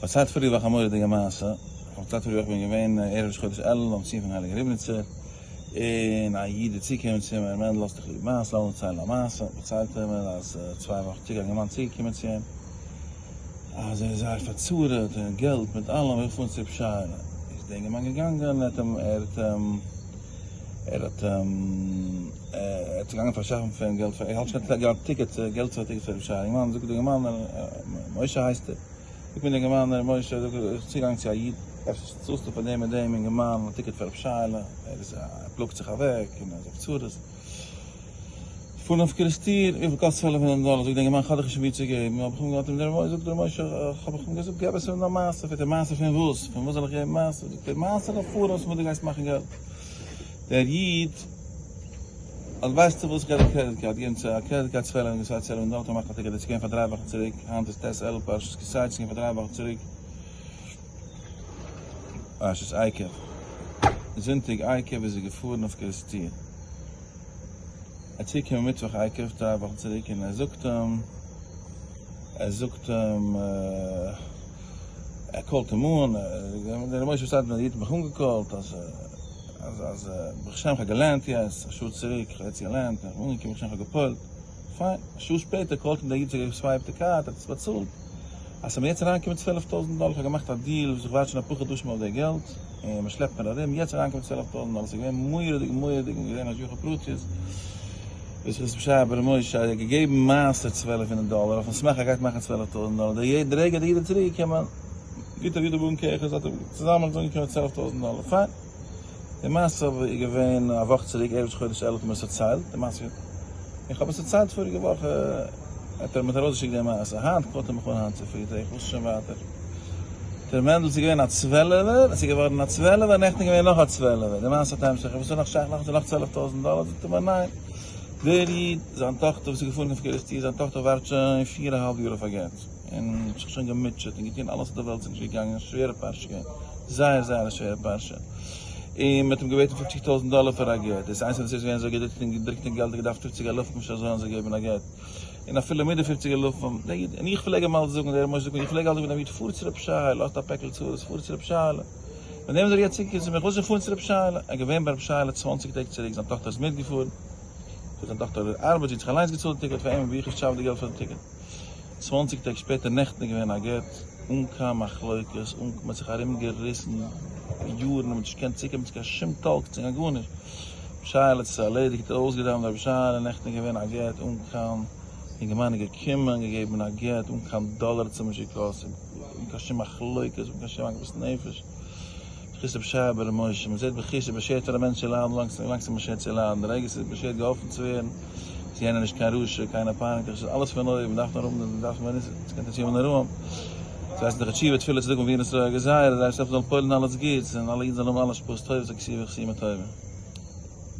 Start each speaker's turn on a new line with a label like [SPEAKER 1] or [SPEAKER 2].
[SPEAKER 1] פארציילט פאריגע וואך א מורא'דיגע מעשה, פארציילט פאריגע וואך בין געווען ערב ראש חודש אלול ביים ציון פון הייליגן ריבניצער, און א איד איז צוגעקומען צו מיר, מענדל האסט דאך ליב מעשה, לאמיר דערציילן א מעשה, פארציילט ער מיר אז צוויי וואכן צוריק איז א אינגערמאן צוגעקומען צו אים, אז ער איז זייער פארצרה'ט און געלט מיט אלעם, וויל פארן צו רב שייעלע, איז דער אינגערמאן געגאנגען, ער האט אים, ער האט אים, ער האט אים, ער האט געגאנגען פארשאפן פאר אים געלט פאר, ער האט שוין געהאט ticket, געלט פאר ticket פאר רב שייעלע, אינגערמאן זאגט דער אינגערמאן, משה הייסט ער. זאגט מיר דער אינגערמאן ר' משה, זאגט ער, איך צוגעגאנגען צו א איד, אפשר צאלסטו פאר דעם און דעם אינגערמאן א ticket פאר רב שייעלע, ער איז א, ער פלאגט זיך אוועק און ער איז אויף צרות. פארן אויף קערעסטיר, וויפיל קאסט 1200 דאלער? זאגט דער אינגערמאן, כ'האב דיך נישט ווי צו געבן, האב איך אים געהאט, זאגט ר' משה, האב איך אים געזאגט, געב עס אים א מעשה, פרעגט ער, מעשה פון וואס? פון וואס זאל איך געבן מעשה? זאגט ער, מעשה אויף פאראויס פון וואס דו גייסט מאכן געלט. דער איד, אז ווייסטו וואס, איך גיי דיר credit card געבן צו א credit card 1200 צוויי 1200 דאלער, מאך א ticket, דאס איז געווען פאר דריי וואכן צוריק, היינט איז ט' אלול פרשת כי תצא, ס'איז געווען פאר דריי וואכן צוריק, פרשת עקב, זונטאג עקב איז ער געפארן אויף קערעסטיר, ער איז צוריקגעקומען מיטוואך עקב דריי וואכן צוריק און ער זאגט אים, ער זאגט אים, ער call ט אים אן, דער ר' משה וואס האט מיך אנגע call ט אז אז אז ברוך השם כ'האב געלערנט יעצט א שעה צוריק, כ'האב יעצט געלערנט, איך בין אנגעקומען ברוך השם כ'האב געפועלט, פיין, א שעה שפעטער call ט אים דער איד צוריק swipe ט די card, האט עס באצאלט, אז ס'איז מיר יעצט אריינגעקומען 12,000 דאלער, כ'האב געמאכט א deal וואס איך ווארט שוין אפאר חדשים אויף די געלט, און מ'שלעפט מיר ארום, יעצט אריינגעקומען 12,000 דאלער, ס'איז געווען מורא'דיג מורא'דיג און געזען השגחה פרטיות, וואס איז פשט ר' משה האט געגעבן מעשר 1200 דאלער אויפן סמך ער גייט מאכן 12,000 דאלער, די רגע די איד איז צוריק געקומען, גוט אבי דבאן קעכער האט ער צוזאמען איז אנגעקומען 12,000 דאלער, פיין. די מעשה אבער איז געווען א וואך צוריק ערב ראש חודש אלול האט מען עס פארציילט די מעשה, איך האב עס פארציילט פאריגע וואך האט ער מיר ארויסגעשיקט די מעשה, היינט call ט ער מיך אן היינט צופרי איך וואס שוין ווייטער, דער מענדל ס'איז געווען א צוועלעווער עס איז געווארן א צוועלעווער נעכטן איז געווען נאך א צוועלעווער, די מעשה האט המשך, וואס איז נאך שייך נאך נאך 12,000 דאלער, זאגט ער מיר ניין, דער איד זיין טאכטער וואס איז געפארן אויף קערעסטיר זיין טאכטער ווארט שוין פיר א האלב יאר אויף א גט. און האט זיך שוין געמוטשעט און געטון אלעס אויף די וועלט, ס'איז נישט געגאנגען, א שווערע פרשה געווען, זייער זייער א שווערע פרשה, און מ'האט אים געבעטן פופציג טויזנט דאלער פאר א גט, דאס איינס איז געווען אזוי געדריקט און געדריקט אין געלט, געדארפט פופציג אלפים נישט אזוי און אזוי געבן א גט, און אפילו מיט די פופציג אלפים, דער איד, און איך פלעג אים אלץ זאגן, דער ר' משה זאגט מיר, איך פלעג אלץ זאגן דעם איד, פאר צו רב שייעלע, האסט א פעקל צרות, פאר צו רב שייעלע, ווען דעם איז ער יעצט צוגעקומען צו מיר, איך וויל שוין פארן צו רב שייעלע, ער איז געווען ביי רב שייעלע צוואנציג טעג צוריק, זיין טאכטער איז מיטגעפארן, זיין טאכטער ארבעט, זי האט זיך אליינס געצאלט די ticket, פאר אים האב איך נישט געשאפט די געלט פאר די ticket. צוואנציג טעג שפעטער נעכטן איז געווען א גט, אן קיין מחלוקת, אן מ'האט זיך ארום געריסן יארן, מ'האט נישט געקענט צוקומען צו קיין שום talk, צו קיין גארנישט, ר' שייעלע האט עס ערלעדיגט, אויסגעדאווענט רבי שייעלע, נעכטן איז געווען א גט אן קיין אינגערמאן איז געקומען, געגעבן א גט אן קיין דאלער צו משיקות, אן קיין שום מחלוקת, אן קיין שום עגמת נפש. בזכות רבי שייע בר' משה, מען זעט בזכות איז באשערט פאר א מענטש צו ליידן לאנג לאנג ס'איז באשערט צו ליידן, די רגע ס'איז באשערט געהאלפן צו ווערן, איז יענער נישט קיין רשע, קיינער פייניגט דיך, ס'איז אלעס פון אויבן, מ'דארף נאר האבן, מ'דארף נאר ניסים, ס'קען טון ימים נוראים, ס'הייסט דאך תשובה תפילה צדקה מבינות רוע גזירה, דער אייבערשטער זאל פועל'ן אלעס גוטס, און אלע אידן זאלן האבן אלע השפעות טובות וכתיבה וחתימה טובה.